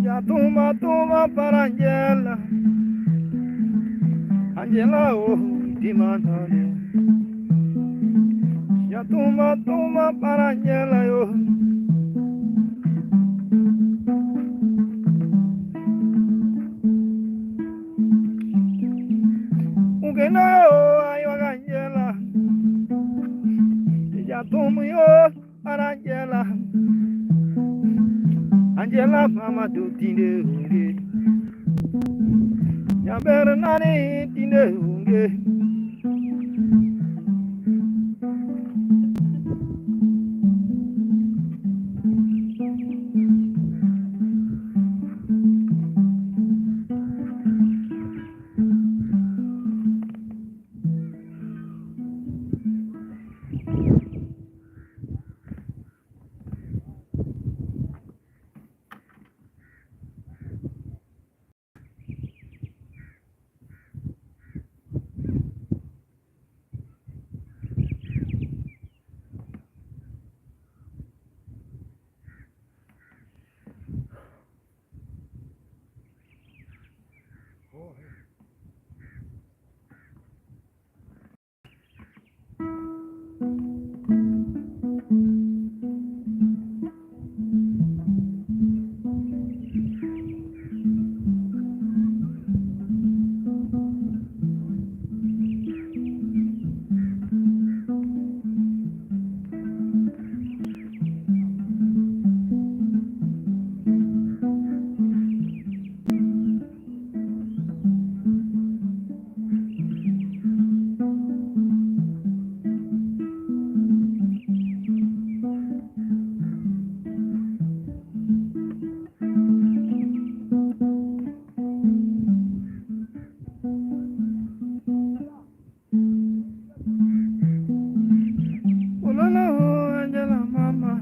Ya tuma tuma para Angela, Angela oh dimandale. Ya tuma tuma para Angela yo. Ungena yo ayo Angela. Ya tuma yo para Angela. Angela mama do tinde unge. Ya bernani tinde unge. Ulala Angela mama.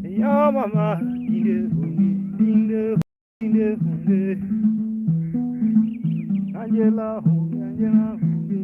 Ya mama tinde unge tinde tinde unge. Angela unge Angela unge.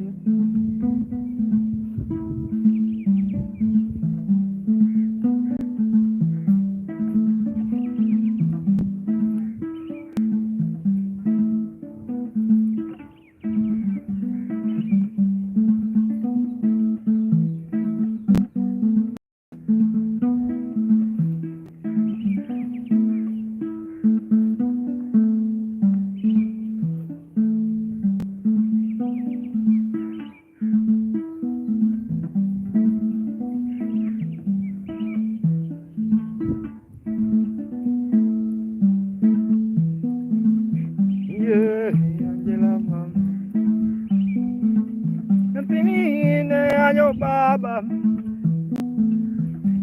yanyo baba.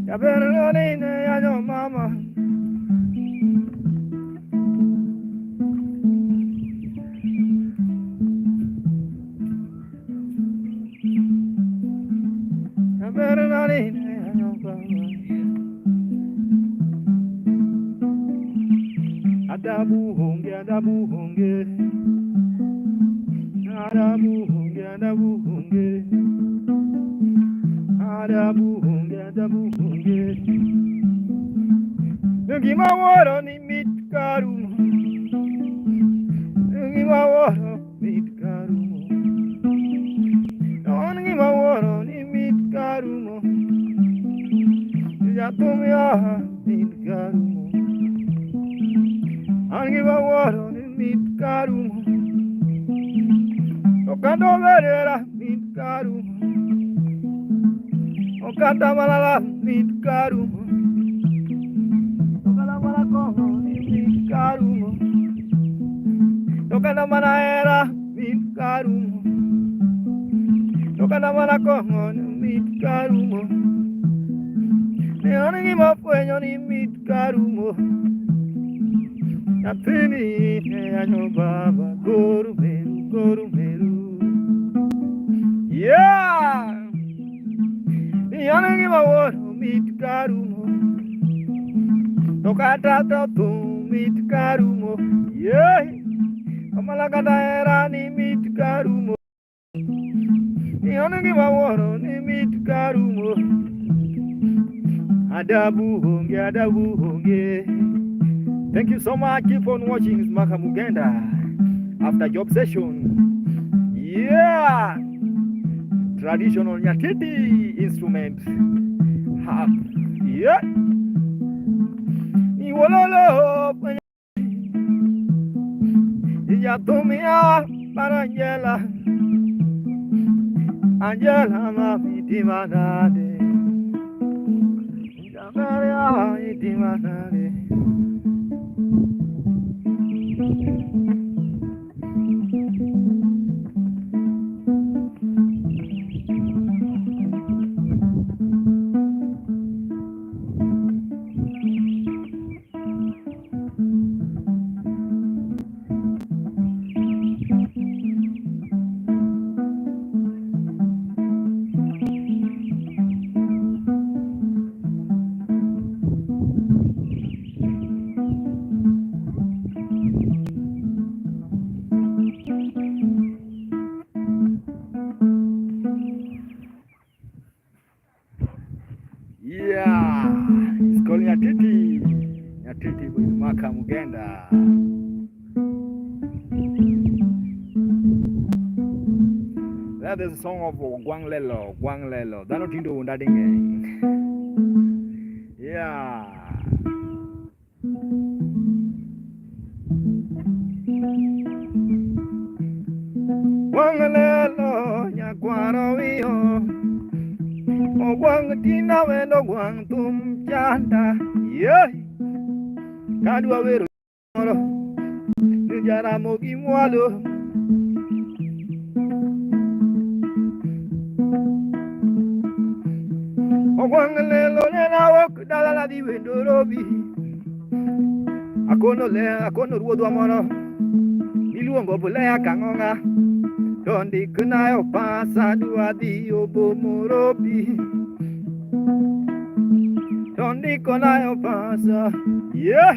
Jaber ni ne yanyo mama. Jaber ni ne yanyo baba. Adabu honge, adabu honge. Adabu honge, adabu honge. Adabu honge, adabu honge. Ngima woro ni mit karumo. Ngima woro mit karumo. Ngima woro ni mit karumo. Jatumia mit karumo. Ngima woro ni mit karumo. Okando verera mit karumo. Okata malala mit karumo. Okala mala ni mit karumo. Okala mala mit karumo. Okala mala ni mit karumo. Ne ongi ma fwenyo ni mit karumo. Nyathini ne yanyo baba goru meru goru meru. Yeah! Ni ongi ma woro mit karumo. Tokata to mit karumo. Yeah! Amalakata era ni mit karumo. Ni ongi ma woro ni mit karumo. Adabu honge, adabu honge. Thank you so much. Keep on watching Maka Mugenda after job session. Yeah! Traditional Nyatiti instrument. Harp. Yeah! Ni wololo Ijatumia para Angela. Angela mami timanade. Jameria timanade. Yeah, it's called Nyatiti. Nyatiti with Maka Mugenda. That is a song of Gwang Lelo, Gwang Lelo. Dhano tindo undadinge. Yeah. Gwang Lelo, nyakwaro wiyo. Ogwang tina wendo gwang tum chanda. Yeah. Kadwa wero moro. Ni Jaramogi mwalo. Ogwang lelo ne na wok dala la di wendo robi. Akono le akono ruodhwa moro. Miluongo Buleya Kang'ong'a. To ndikna opas adwa dhi Morobi. To ndikona opas. Yeah.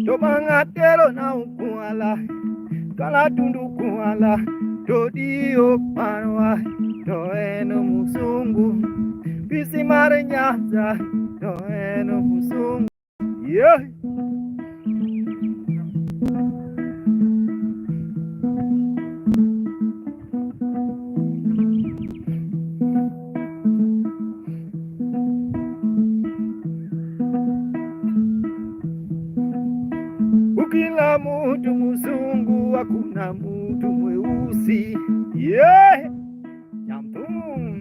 To bang' atero na Ukwala, Kalatundu Kwala, to dio parwa, to en musungu, Pisi mar Nyanza, to en musungu. Yeah. Ukila mutu musungu, hakuna mutu mweusi. Yeah. Nyamtum.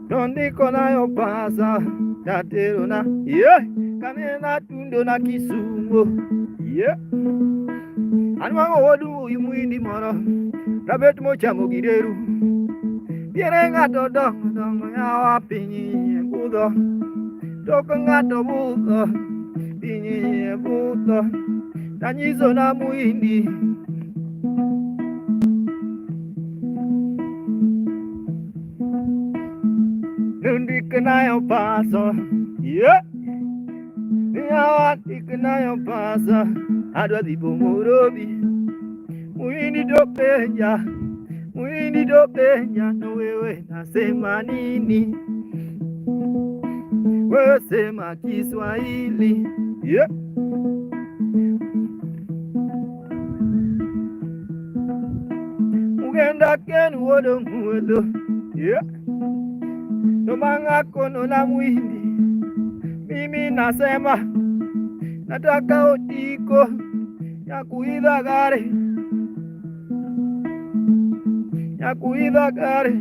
To Nondiko nayo pasa tatero na yeah. Kane natundo na Kisumo yeah. Anwang'o wuod muindi moro rabet mochamo gireru Piere ng'ato dongo dongo yawa piny iye budho Tok ng'ato budho piny iye budho Tanyiso na muindi Nondiknayo paso yeah. Yawa ndiknayo pasa adwa dhi Bomorobi Muhindi topenja Muhindi topenja no wewe nasema nini? Wewe sema Kiswahili yeah. Ugenda kenu wodo muwelo yeah. Tomanga kono na muhindi mimi nasema nataka otiko ya kuidha gari ya kuidha gari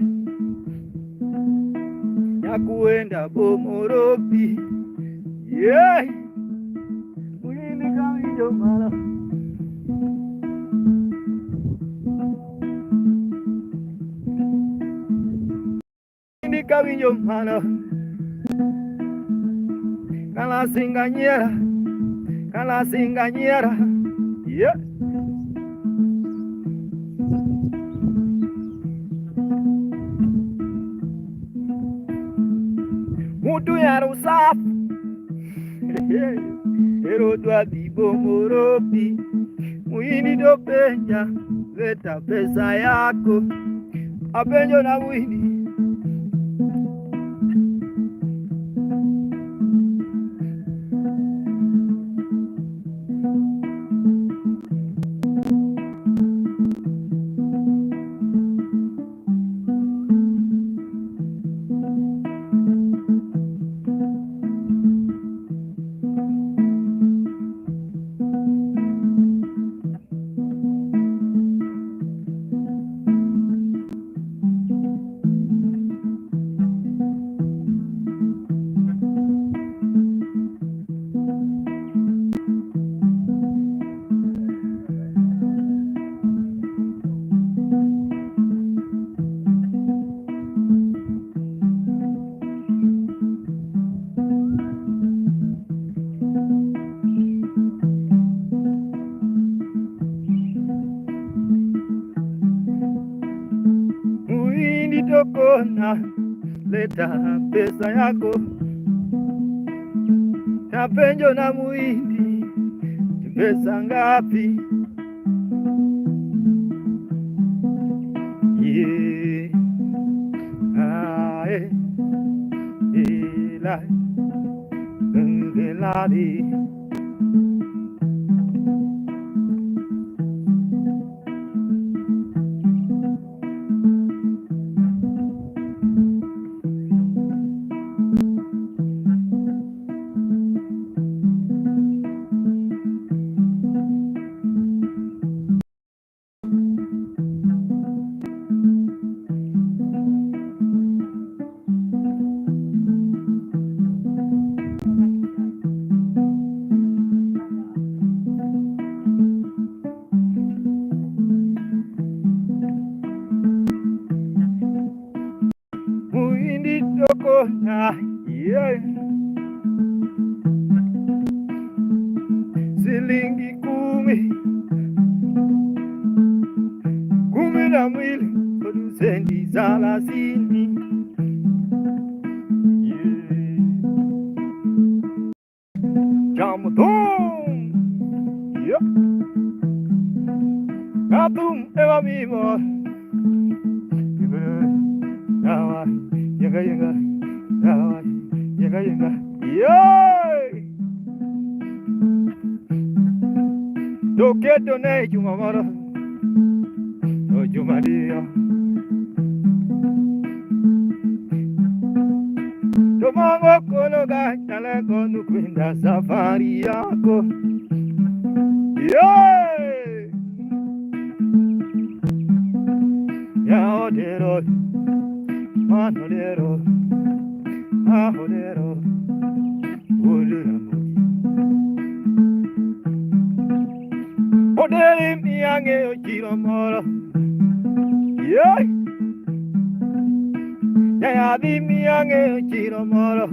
ya kuenda Bomorobi yeah. Muhindi kawinjo mara Muhindi kawinjo mara Kalasinga nyiera Kalasinga nyiera yeah. Mutu yaro safu Ero dwa dhi Bomorobi Muhindi topenja leta pesa yako apenjo na muhindi Muhindi tokona leta pesa yako tapenjo na muhindi pesa ngapi? Yeah. Ah, eh. Ila, ngelali. Muhindi tokona yeah. Silingi 10 12 sendi 30 yeah. Chamutum yeah. Katum ewa mimo Yenga yenga yawa yenga yenga yeah. Toketo ne juma moro to juma dio to mango kono ga chale kono kwenda safari yako yeah. Yaodero manolero Ahodero wuod Ramogi. Oderi miang'eyo chiro moro. Yeah. Nyayadhi miang'eyo chiro moro.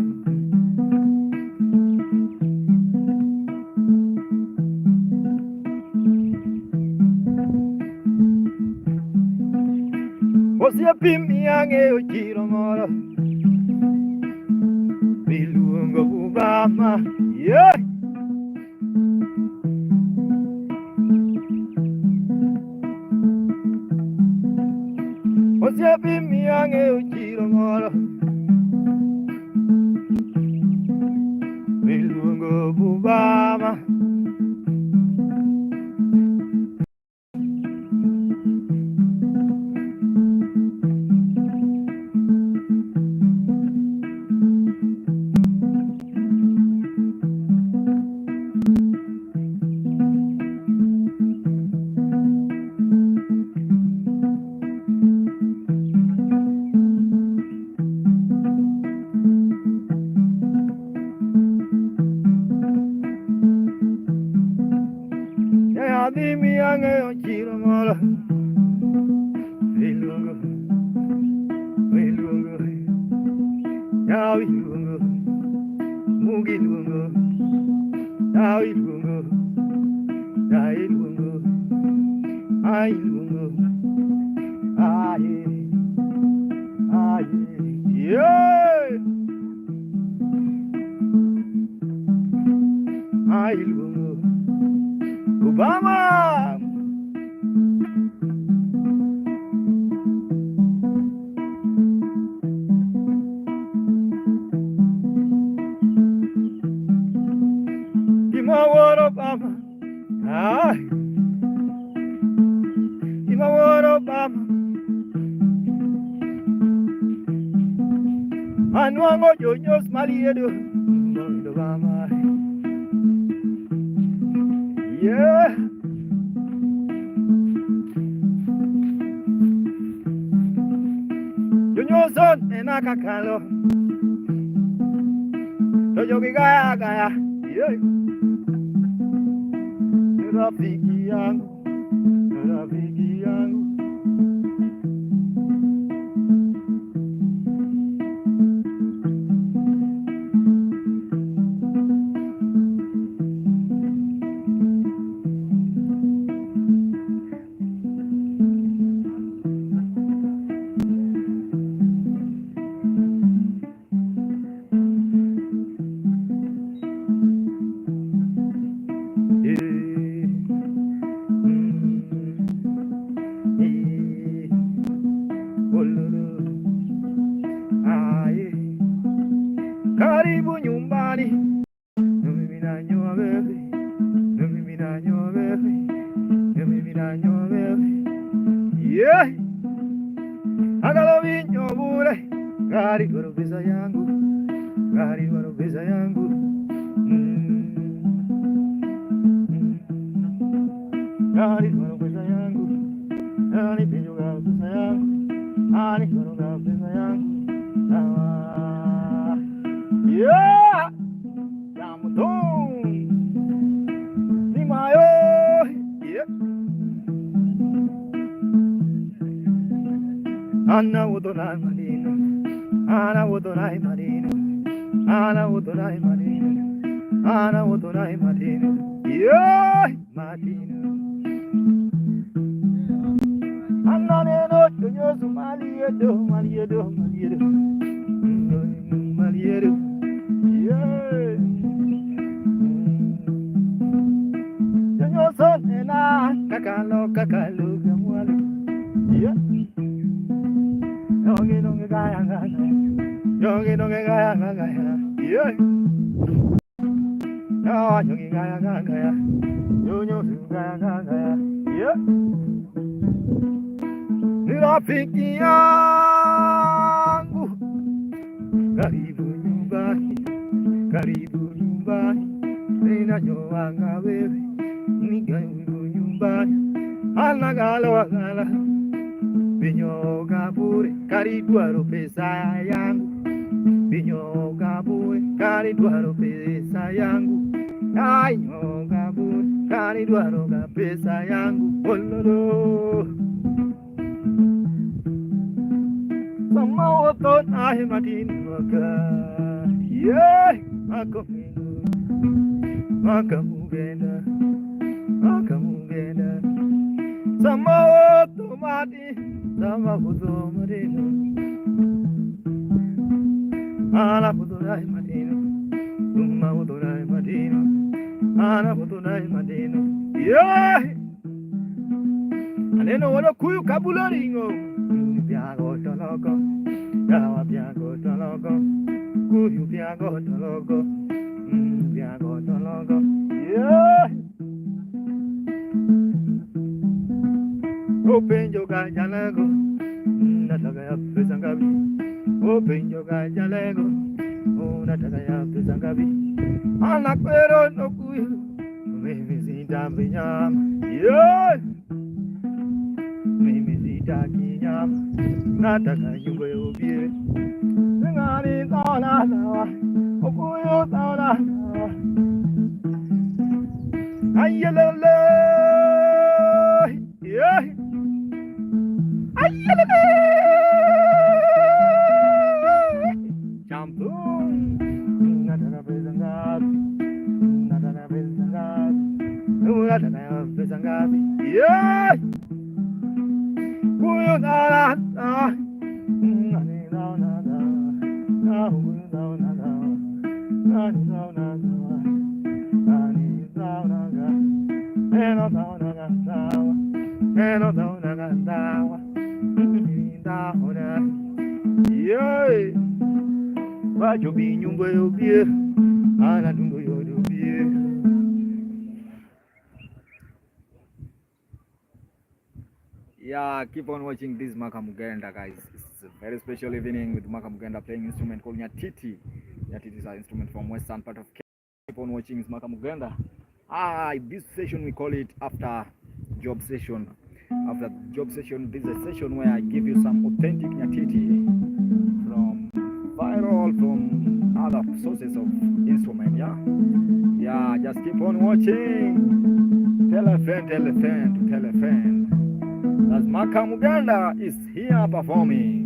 Osiepi miang'eyo chiro moro. Miluongo Obama. Yeah. Osiepi miang'eyo chiro moro. Miluongo Obama. Adhi miang'eyo chiro moro. Iluongo, iluongo, yaw iluongo, Mugi iluongo, yaw iluongo, ya iluongo, ai iluongo, aye, aye, yeah. Ai iluongo, Obama. Gimawuoro Obama, ai, gimawuoro Obama. Anwang'o jonyos maliedo, Obama. Yeah. Jonyoso nena kakalo, to jogi gaya gaya. Yeah. Ni rafiki yangu, ni rafiki yangu. Eh, eh, ololo, aye. Karibu nyumbani, mimi nanywa wewe, mimi nanywa wewe, mimi nanywa wewe. Yeah. Agalo vinyo bure, gari dwaro pesa yangu, gari dwaro pesa yangu. Gari dwaro pesa yangu, gari pinyo garo pesa yangu, gari dwaro garo pesa yangu. Ah. Yeah! Yamudon! Nimayo! Yeah! Ana wodonai marino, ana wodonai marino, ana wodonai marino, ana wodonai marino. Yeah! Marino. Anna neno jonyosu maliedo, maliedo, maliedo. Maliedo. Yeah. Jonyoso nena kakalo kakalo gamwalo. Yeah. Yonge nonge gaya gaya. Yonge nonge gaya gaya. Yeah. Ya yonge gaya gaya. Yonyo gaya gaya. Yeah. Ni rafiki yangu, karibu nyumbani, karibu nyumbani, ninanyoanga wewe, ni karibu nyumbani, anagalo agala, vinyoga bure, karibu aro pesa yangu, vinyoga. Kani dwaro pesa yangu. Anyonga bur kani dwaro ga pesa yangu. Ololo. Sama otho nahe matin waka. Yeah, makomino. Makamugenda. Makamugenda. Sama otho mati. Sama otho matino. Ala otho nahe matino. Uma otho nahe matino. Ala otho nahe matino. Yeah! Aneno wano kuyu kabulo ringo. Piago toloko. Yawa piago toloko. Kuyu piago toloko. Piago toloko. Yeah! Openjo ga jalago. Nataka ya pesa ngapi? Openjo ga jalago. Unataka ya pesa ngapi? Anakwero no kuyu. Mimi sitambi nyama. Yeah! Mimi sitaki nyama. Nataka nyumba ya ubie. Ngani sawa sawa. Okuyu sawa sawa. Ayelele. Yeah. Ayelele. Champun. Nataka pesa ngapi? Nataka pesa ngapi? Unataka pesa ngapi? Yeah. Kuyu sawa sawa. Ngani sawa sawa. Na kuyu sawa sawa. Ngani sawa sawa. Ngani sawa sawa. Eno sawa sawa. Eno sawa sawa. Yeah. Bajo bi nyumba yobie. Ana dundo yobie. Yeah, keep on watching this Maka Mugenda, guys. It's a very special evening with Maka Mugenda playing instrument called Nyatiti. Nyatiti is an instrument from western part of Kenya. Keep on watching this Maka Mugenda. This session we call it after job session. After job session, this is a session where I give you some authentic Nyatiti from viral, from other sources of instrument. Yeah, yeah. Just keep on watching. Tell a friend, tell a friend, to tell a friend. As Maka Muganda is here performing.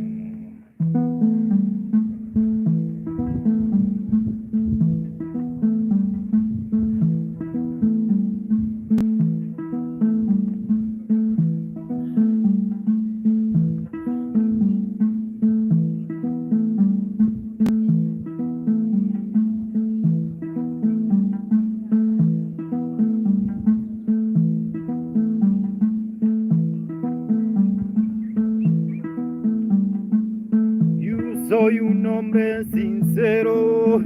Yo soy un hombre sincero.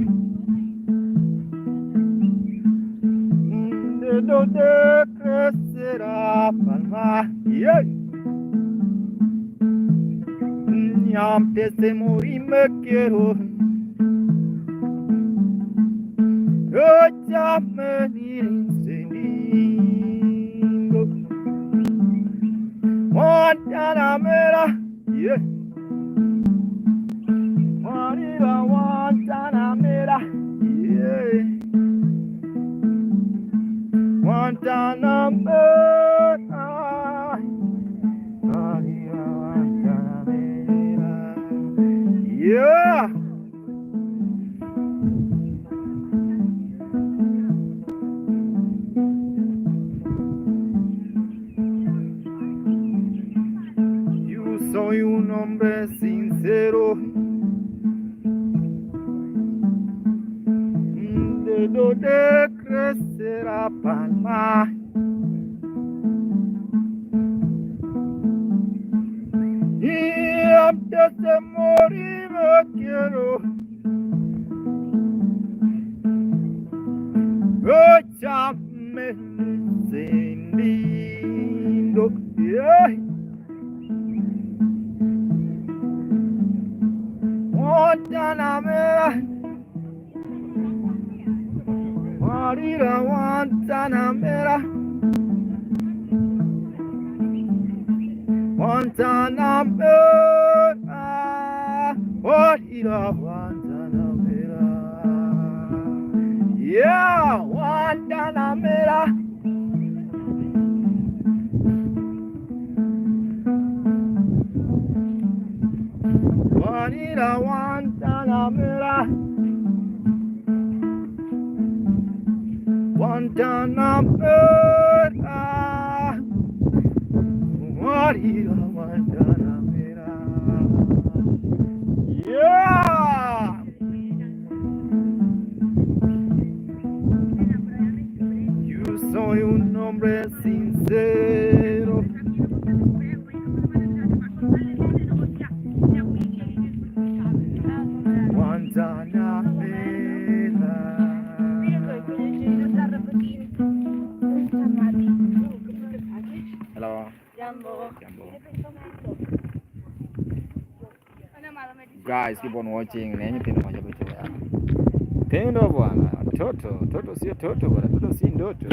De donde crecerá palma. Yeah. Ni antes de morir me quiero. Échame incendio. Guantanamera. Yeah. Guantanamera, Guantanamera. Yeah. Guantanamera. Guantanamera. Yeah. Yo soy un hombre sincero. De donde crecerá palma. Y antes de morir me quiero. Échame lindo. Yeah. Guantanamera. Guarira Guantanamera. Guantanamera. Guarira Guantanamera. Yeah, Guantanamera. Juanita Guantanamera. Guantanamera. Juanita Guantanamera. Yeah! Yo soy un hombre sincero. Guantanamera. Hello. Jambo. Jambo. Guys, keep on watching. Na nyithindo majabecho ya. Pendo bwana, toto, toto sio toto bwana, toto si ndoto.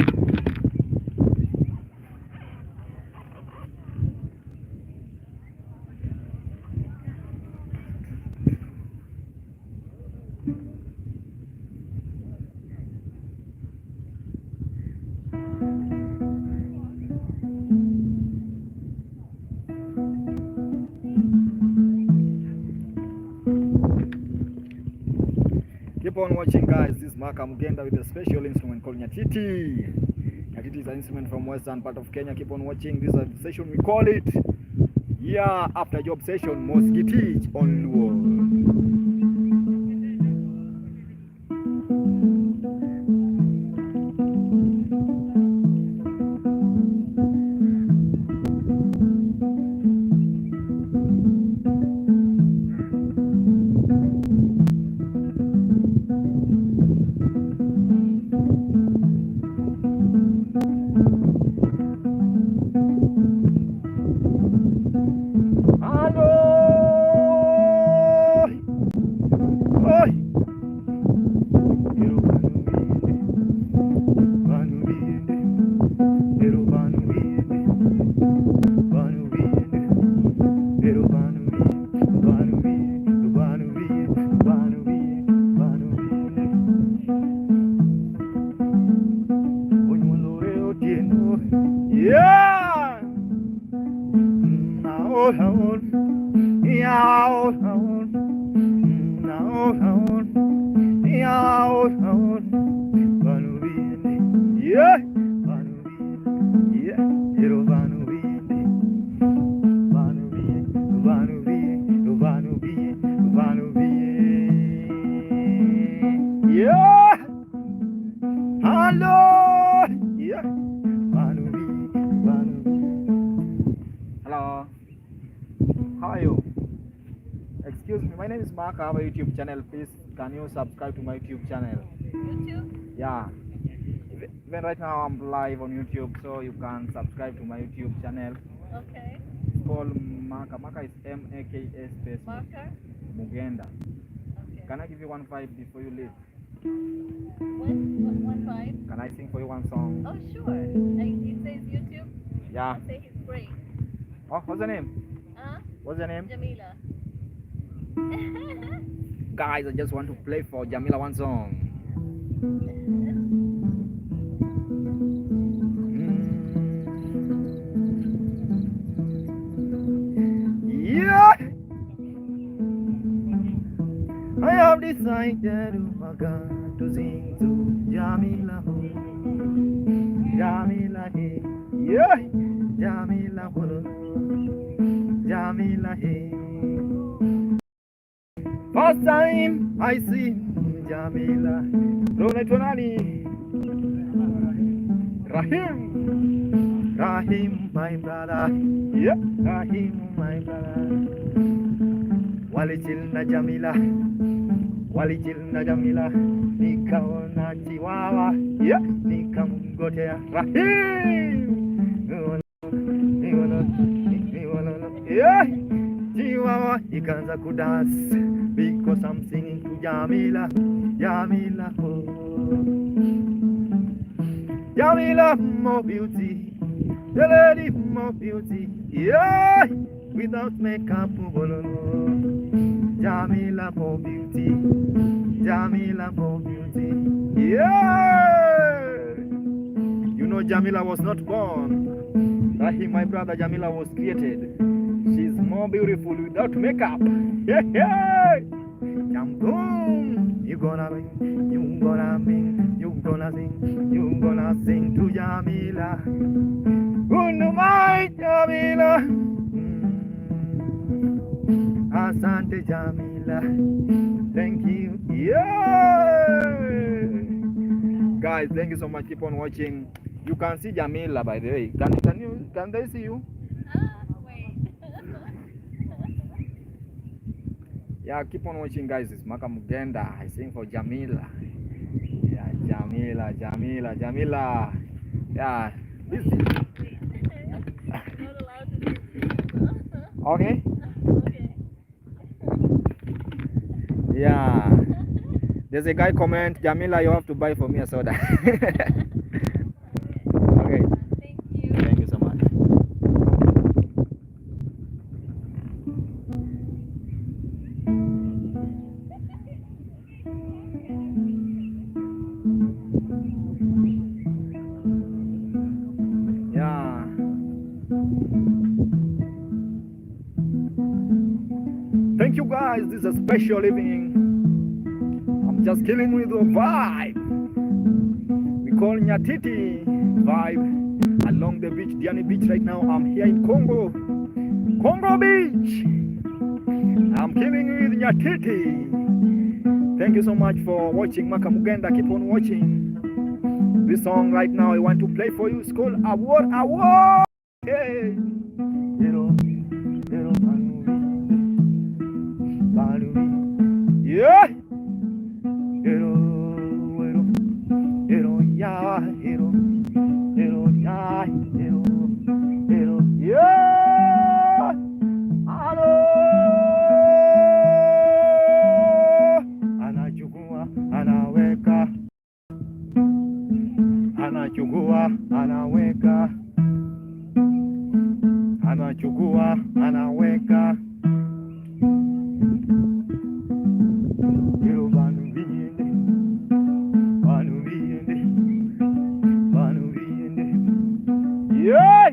Keep on watching, guys. This is Maka Mugenda with a special instrument called Nyatiti. Nyatiti is an instrument from western part of Kenya. Keep on watching. This is a session we call it, yeah, after job session, Mos gi tich on Luo. Hello. Oi. Ero banu binde, ero banu binde, banu binde, ero banu banu binde, banu binde, banu binde, banu binde. Onyuolore otieno. Yeah. Naol, naol. Yeah, naol. Naol, naol. Yeah, naol. Banu binde. Yeah. Banu binde. Yeah. Ero banu binde. Banu binde. Banu binde. Banu binde. Banu binde. Yeah. Hello. Yeah. Banu binde. Banu binde. Hello. How are you? Excuse me, my name is Mark. I have a YouTube channel. Please, can you subscribe to my YouTube channel? YouTube? Yeah. Even right now I'm live on YouTube, so you can subscribe to my YouTube channel. Okay. It's called Maka. Maka is MAKA space Marker? Mugenda. Okay. Can I give you one vibe before you leave? What? What, one five? Can I sing for you one song? Oh, sure. It says YouTube. Yeah. I say he's great. Oh, what's the name? Huh? What's the name? Jamila. Guys, I just want to play for Jamila one song. Yeah. I have decided, oh my God, to sing to Jamila, oh. Jamila, hey, yeah, Jamila, oh. Jamila, hey. First time I see Jamila. Bro, unaitwa nani? Rahim. Rahim, my brother, yeah, Rahim, my brother. Walichill na Jamila, walichill na Jamila, nikaona chiwawa, yeah, nikamgotea Rahim. Yeah, chiwawa ikaanza kudance because I'm singing to Jamila, Jamila, oh. Jamila, more beauty, the lady more beauty, yeah, without makeup, oh, no, no. Jamila more beauty, Jamila more beauty. Yeah! You know Jamila was not born. Rahim, my brother Jamila was created. She's more beautiful without makeup. Yeah, yeah! Jam boom! You gonna ring, you gonna sing, you gonna sing, you gonna sing to Jamila. Good night, Jamila. Asante Jamila. Thank you. Yeah. Guys, thank you so much. Keep on watching. You can see Jamila, by the way. Can they see you? Ah, wait. Yeah, keep on watching, guys. It's Maka Mugenda. I sing for Jamila. Yeah, Jamila, Jamila, Jamila. Yeah, this. Wait. Not allowed to do this. Okay. Okay. Yeah. There's a guy comment, Jamila, you have to buy for me a soda. Okay. Thank you. Thank you so much. Yeah. Thank you guys. This is a special evening. I'm just killing with the vibe. We call Nyatiti vibe along the beach, Diani Beach right now. I'm here in Congo. Congo Beach. I'm killing with Nyatiti. Thank you so much for watching Maka Mugenda. Keep on watching. This song right now I want to play for you is called Award Award. Hey. Ero, ero, yeah. Ero, ero, ero, ya, ero, ero, ya, ero, ero, yeah. Alo. Anachukua, anaweka, anachukua, anaweka, anachukua, anaweka. Ero banu biyende, banu biyende, banu biyende. Yeah!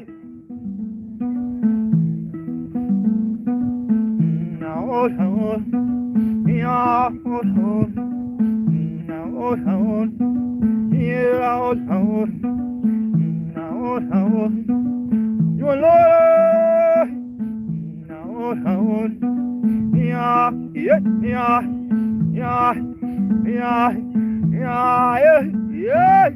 Na oh oh, ya oh oh, na oh oh, yeah oh oh, na oh oh. You Lord, na oh oh, yeah yeah yeah yeah yeah yeah yeah yeah.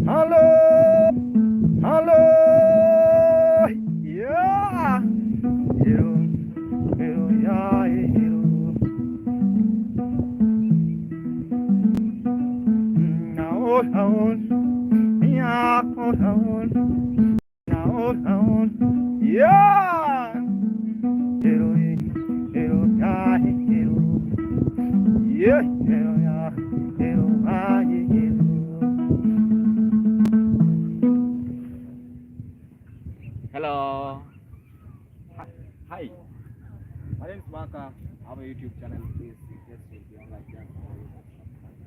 Hello, hello, yeah. Ero, ero, ya, ero. Na oh oh, ya oh oh, na oh oh, yeah. Ero, ero, ya, ero. Yeah, ero, ya, ero, ah, ero. Hello. Hi. My name is Maka. I have a YouTube channel. Please, just will be online. Just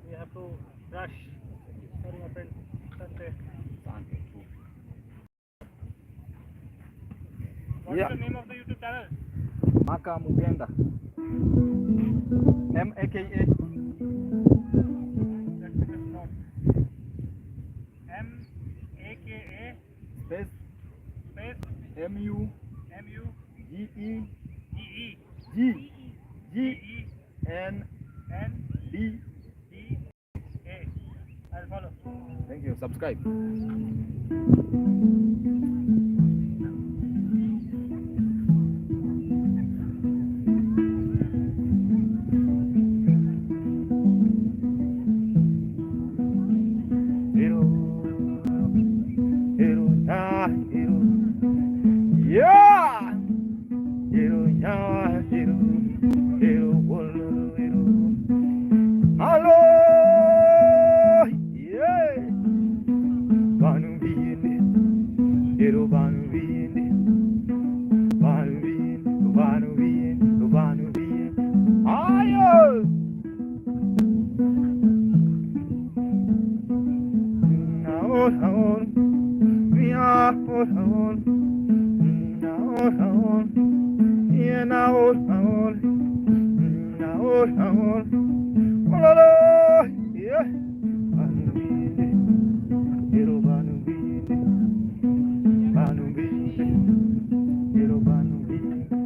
We have to rush. Sorry, my friend. Asante. Asante. What is Yeah. the name of the YouTube channel? Maka Mugenda. M A K A. Let me just note. M A K A Space space M U M U G E G E G G G E N N D. D A. I'll follow. Thank you. Subscribe. Ero, ero, ah, ero. Yeah! Yawa ero ero wololo ero. Alo yeah. Banu biyende ero banu biyende banu biyende banu biyende banu biyende ayo. Naor naor ya or naor naor naor ya naor naor naor naor ololo yeah. Banu biyende ero banu biyende banu biyende ero banu biyende.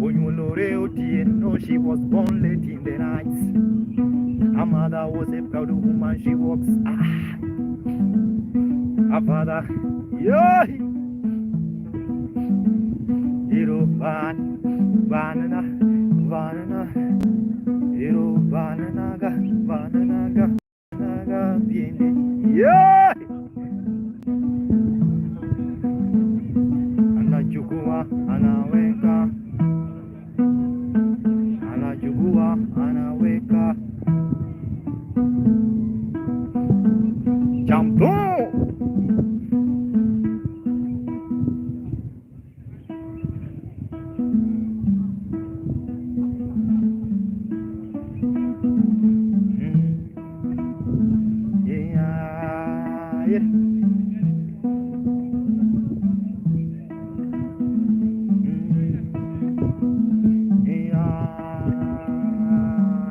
Onyuolore Otieno, she was born late in the night. Her mother was a proud woman, she works. Her father, yeah. Ero ban, banana, banana, ero banana ga, banana ga, naga viene. Yeah. Anachukua, anaweka, anachukua, anaweka. Champion. Yeah. Yeah.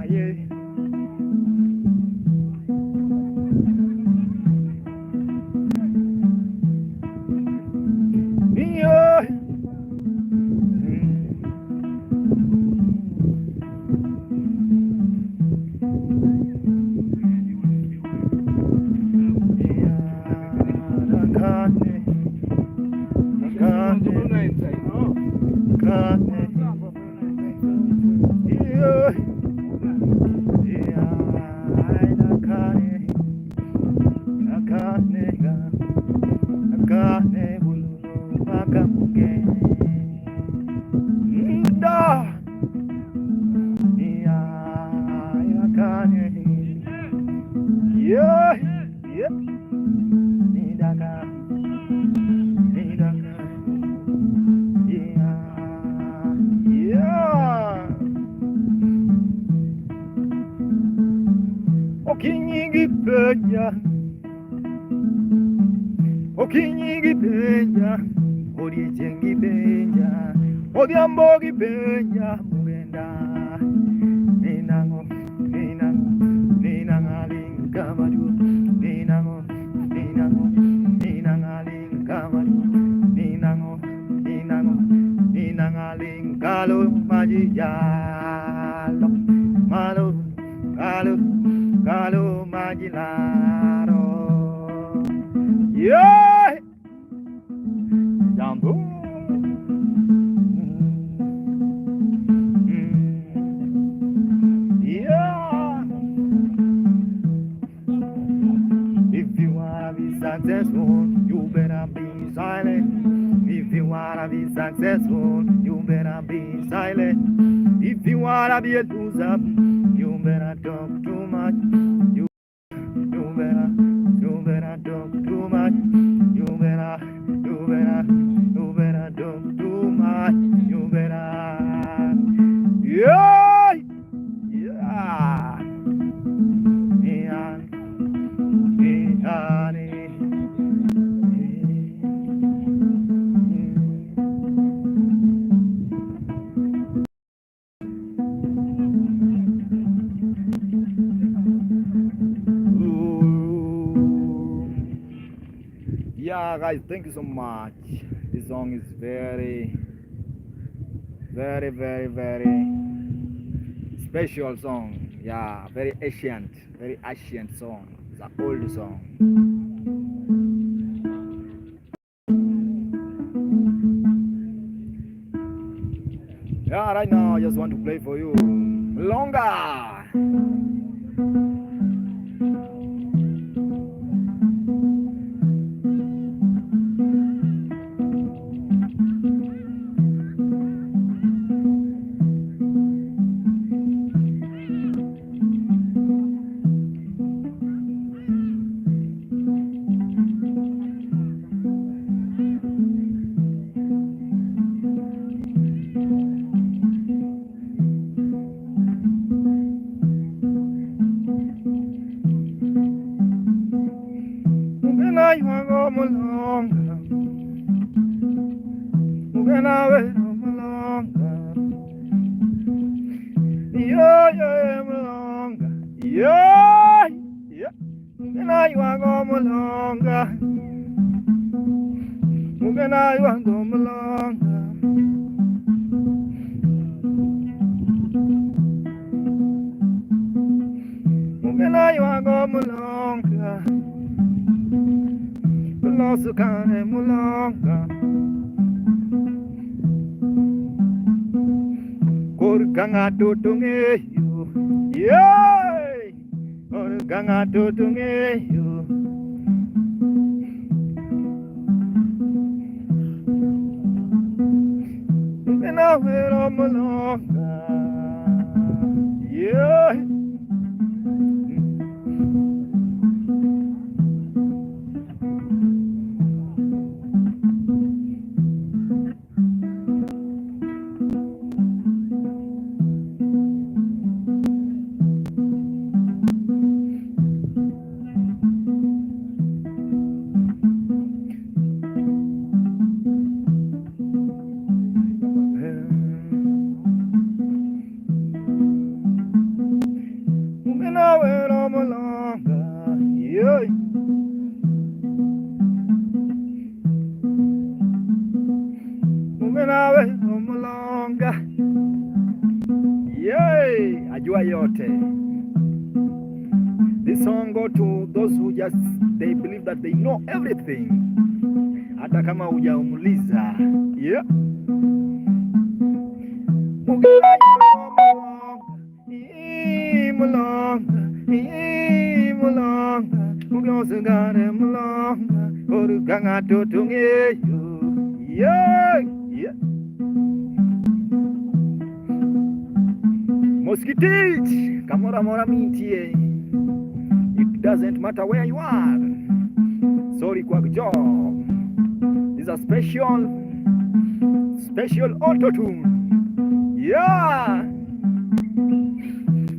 Yeah. Yeah. Kane, yeah, yeah, kane, kane, kane, bulu, makamuke, da, yeah, kane, yeah, nidaka, nidaka, yeah. Okinyi gi penja, okinyi gi penja, odiechieng' gi penja, odhiambo gi penja, mugenda. Ni nang'o, ni nang'o, ni nang'o aling' kama duong', ni nang'o, ni nang'o, ni nang'o aling' kama duong', ni nang'o, ni nang'o, ni nang'o aling' kalo maji jalo, malo, kalo, kalo maji laro. Yeah! Jambo. Yeah. If you wanna be successful, you better be silent. If you wanna be successful, you better be silent. If you wanna be a loser, you better talk too much. You better talk too much. You better talk too much. You better. Yeah, yeah, yeah, yeah. Ooh. Yeah, guys, thank you so much. This song is very, very, very, very special song. Yeah, very ancient song. It's an old song. Yeah, right now I just want to play for you. Longer. Mugena wero mulonga. Yo yo mulonga. Yo yo. Mugena ywago mulonga. Mugena ywago mulonga. Mugena ywago mulonga. Mulosukane mulonga. Kor ka ng'ato to ng'eyo. Yeah! Kor ka ng'ato to ng'eyo. Mugena wero mulonga. Yeah! Mugena wero mulonga. Yeah! Mugena wero mulonga. Yay! Ajua yote. This song go to those who just they believe that they know everything. Hata kama hujamuuliza. Yeah. Mugena mulonga, mulonga, mulonga, mulonga, kor ka ng'ato to ng'eyo. Yeah, yeah. Moskitich, kamoro amora mintie. It doesn't matter where you are. Sorry, Kwak Job. This is a special auto tune. Yeah.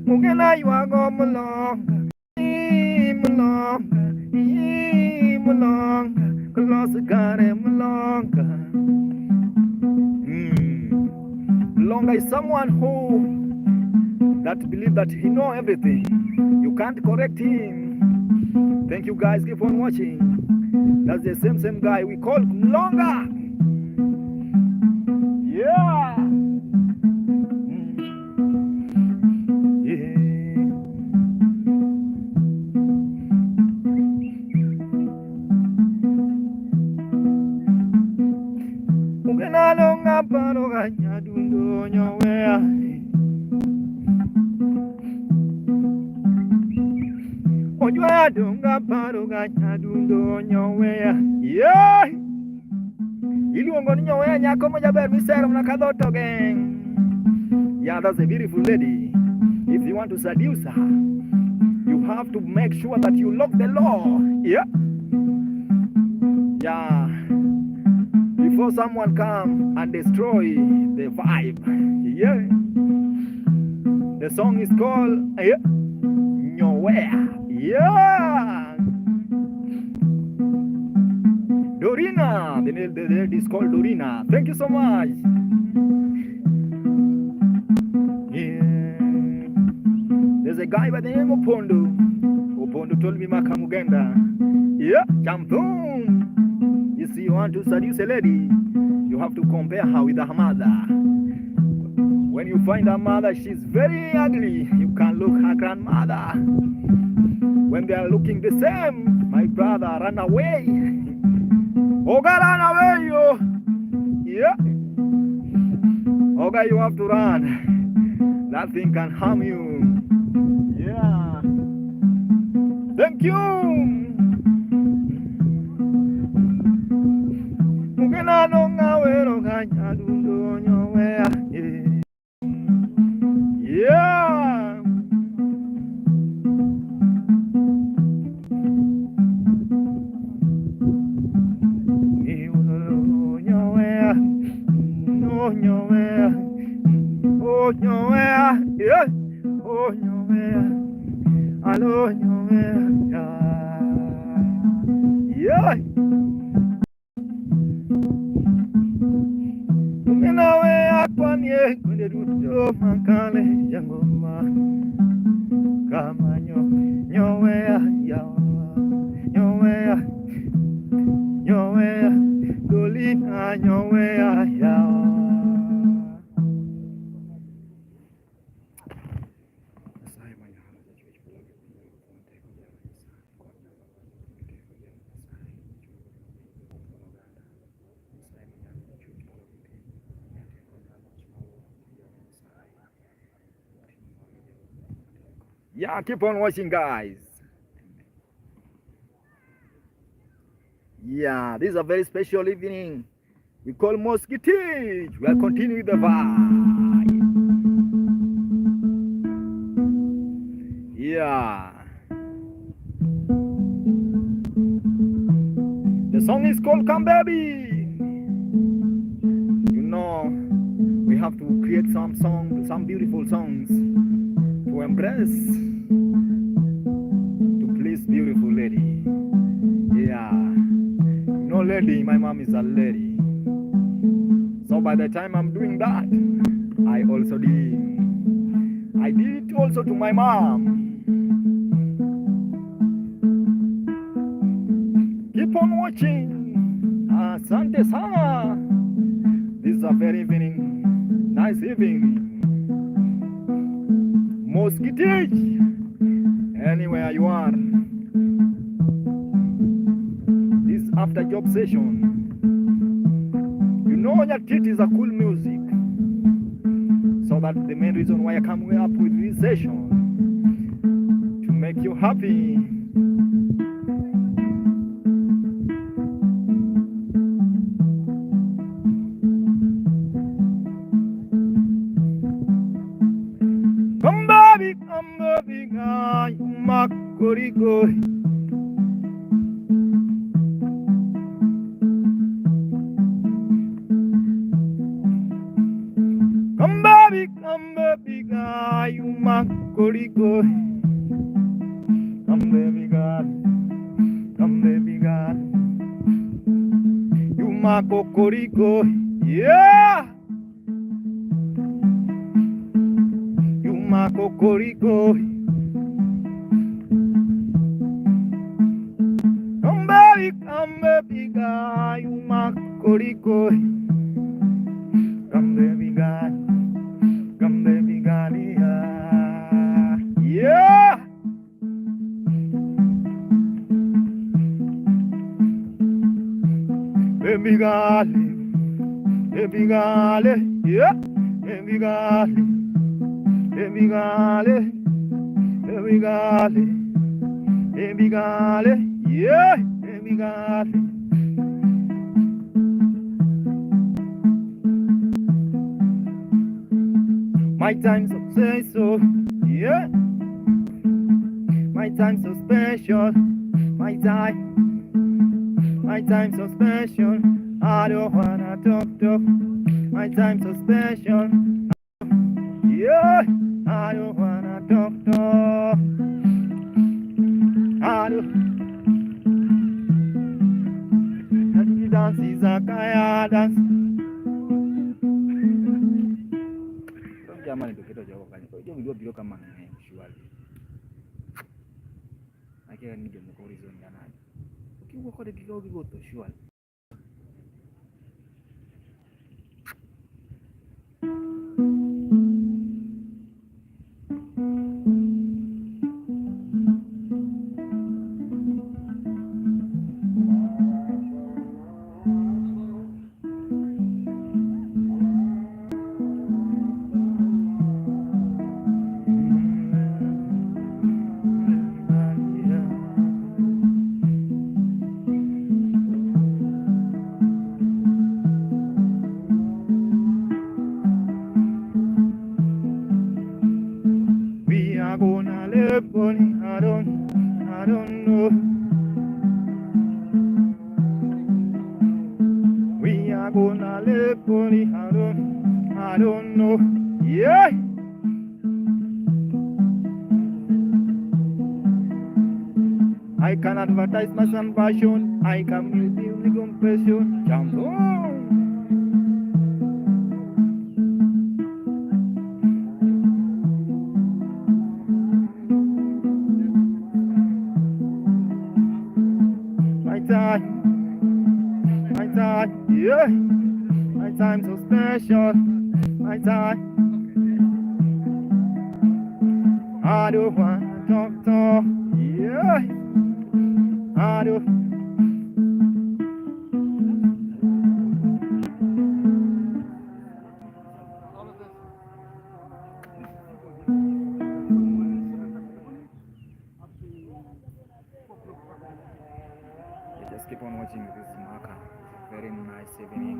Mugena ywago mulonga, mulonga, mulonga, kolosigare mulonga. Mulonga is someone who that believe that he know everything. You can't correct him. Thank you guys. Keep on watching. That's the same guy we call Mlonga. Yeah. Yeah. Mugena longa paro ganyadundo nyowea. Ojwa donga paro ganyadundo nyowea. Yeah. Iluongo ni nyowea nyako ma jaber misero mana ka dhoot ogeng'. Yeah, that's a beautiful lady. If you want to seduce her, you have to make sure that you lock the law. Yeah. Yeah. Before someone come and destroy the vibe. Yeah. The song is called yeah, Nyowea. Yeah. Dorina. The lady is called Dorina. Thank you so much. Yeah. There's a guy by the name of Opondo. Opondo told me Makamugenda. Yeah, Chamthum. You see, you want to seduce a lady, you have to compare her with her mother. When you find her mother, she's very ugly. You can look her grandmother. When they are looking the same, my brother, run away. Oga, run away, yo. Yeah. Oga, you have to run. That thing can harm you. Yeah. Thank you. Mugena no ngawero ganyadundo nyowea. Yeah. Nyowea. No nyowea. Oh nyowea. Yeah. Oh nyowea. Alo nyowea. Yeah. Anie gwenge duto makale jangoma kamanyo nyowea yawa nyowea nyowea dolina nyowea yawa. Nyasaye manyalo jachwech polo gi piny wuon teko jehova Nyasaye kod nyalo mar teko jehova Nyasaye kuom oganda Nyasaye manyalo jachwech polo gi piny jateko jaloch mawuok jehova Nyasaye timo wang'e jehova teko. Yeah, keep on watching, guys. Yeah, this is a very special evening. We call Mos Gitich. We are continuing the vibe. Yeah. The song is called Come Baby. You know, we have to create some song, some beautiful songs to embrace, to please beautiful lady. Yeah. No lady, my mom is a lady. So by the time I'm doing that, I also did. I did it also to my mom. Keep on watching. Asante sana. This is a very evening, nice evening. Mos Gitich, anywhere you are. This after job session. You know Nyatiti is a cool music. So that's the main reason why I come up with this session. To make you happy. Come baby, come baby, makoriko. Come baby, makoriko. Come baby, girl, come baby, girl, you makokoriko, yeah. You makokoriko. Come baby, girl, you makoriko. Come baby, girl, yeah. Yeah. Baby girl, baby girl, yeah. Baby girl, baby girl, baby girl, baby girl, yeah. Baby girl. My time's so special, yeah. My time's so special, my time, my time's so special. I don't wanna talk, talk. My time's so special, yeah. I don't wanna talk, talk. I don't. That dance is a kaya dance. Jamani, to keto jogo kanyo. Jogi dwa biro kama ng'eny surely. Akia ni jomoko reason ga nade. Okiwuo kodgi go giwuotho surely. We are gonna live on, I don't know. We are gonna live on, I don't know. Yeah. I can advertise my salvation. I can build music on passion. Jump on. Yeah, my time so special. My time. I don't want doctor. Yeah, I do. Yeah, just keep on watching this Maka. It's a very nice evening.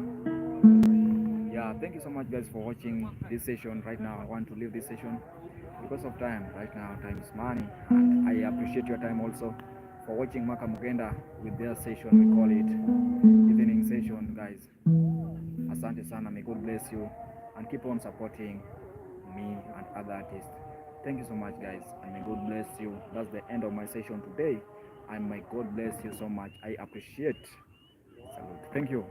Yeah, thank you so much, guys, for watching this session. Right now, I want to leave this session because of time. Right now, time is money, and I appreciate your time also for watching Maka Mugenda with their session. We call it evening session, guys. Asante sana. May God bless you and keep on supporting me and other artists. Thank you so much, guys, and may God bless you. That's the end of my session today, and may God bless you so much. I appreciate. Salute. Thank you.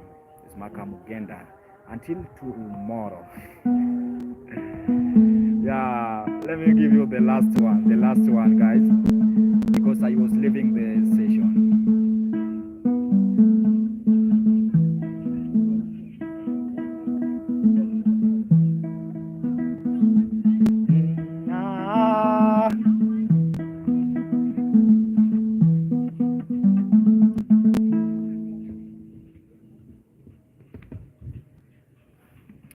It's Maka Mugenda. Until tomorrow. Yeah, let me give you the last one, guys, because I was leaving the